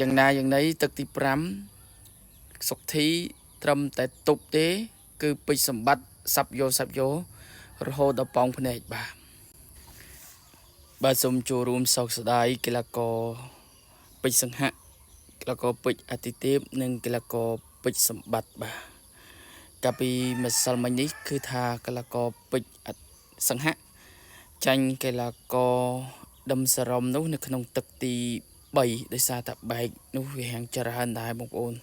យ៉ាងណាយ៉ាងណីទឹកទី5សុកធីត្រឹមតែទប់ទេ គឺពេជ្រសម្បត្តិសាប់យោសាប់យោរហូតដល់ប៉ោងភ្នែកបាទបាទសូមចូលរួមសោកស្ដាយកីឡាករពេជ្រសង្ហៈកីឡាករពេជ្រអតិទេពនិងកីឡាករពេជ្រសម្បត្តិបាទកាលពីម្សិលមិញនេះគឺថាកីឡាករពេជ្រសង្ហៈចាញ់កីឡាករដឹមសរមនោះនៅក្នុងទឹកទី3ដោយសារតែបែកនោះវាហាងច្រើនដែរបងប្អូន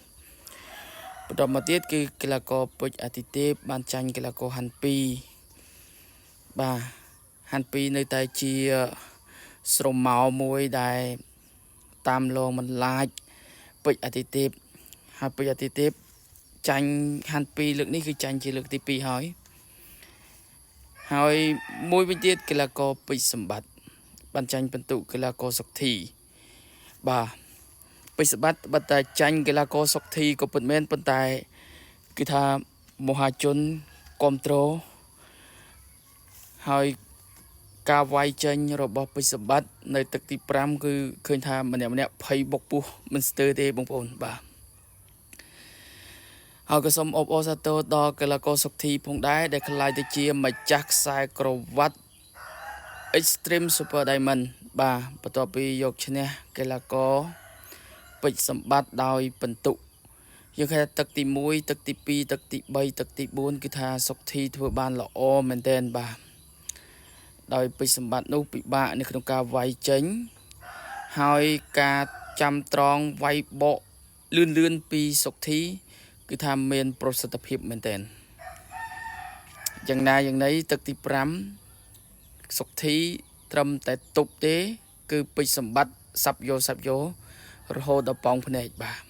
បន្តមកទៀតគឺកីឡាករពេជ្រអតិទេពបានចាញ់កីឡាករហាន់2បាទហាន់2នៅតែជាស្រមោមួយដែលតាមលងមិនឡាចពេជ្រអតិទេពហើយពេជ្រអតិទេពចាញ់ហាន់2លើកនេះគឺចាញ់ជាលើកទី2ហើយហើយមួយវិញទៀតកីឡាករពេជ្រសម្បត្តិបានចាញ់ពិន្ទុកីឡាករសុកធីបាទពេជ្រសម្បត្តិបើតែចាញ់កីឡាករសុកធីក៏ពិតមែនប៉ុន្តែគឺថាមហាជនគ្រប់គ្រងហើយការវាយចេញរបស់ពេជ្រសម្បត្តិនៅទឹកទី5គឺឃើញថាម្នាក់ម្នាក់ភ័យបុកពោះមិនស្ទើរទេបងប្អូនបាទហើយក៏សូមអបអរសាទរដល់កីឡាករសុកធីផងដែរដែលក្លាយទៅជាម្ចាស់ខ្សែក្រវ៉ាត់ Extreme Super Diamond បាទបន្ទាប់ពីយកឈ្នះកីឡាករពេជ្រសម្បត្តិដោយពិន្ទុយើងឃើញថាទឹកទី1ទឹកទី2ទឹកទី3ទឹកទី4គឺថាសុកធីធ្វើបានល្អមែនទែនបាទដោយពេជ្រសម្បត្តិនោះពិបាកនៅក្នុងការវាយចេញហើយការចាំត្រង់វាយបកលឿនលឿនពីសុកធីគឺថាមានប្រសិទ្ធភាពមែនទែនយ៉ាងណាយ៉ាងណីទឹកទី5សុកធីត្រឹមតែទប់ទេ គឺពេជ្រសម្បត្តិសាប់យោសាប់យោរហូតដល់ប៉ោងភ្នែកបាទ។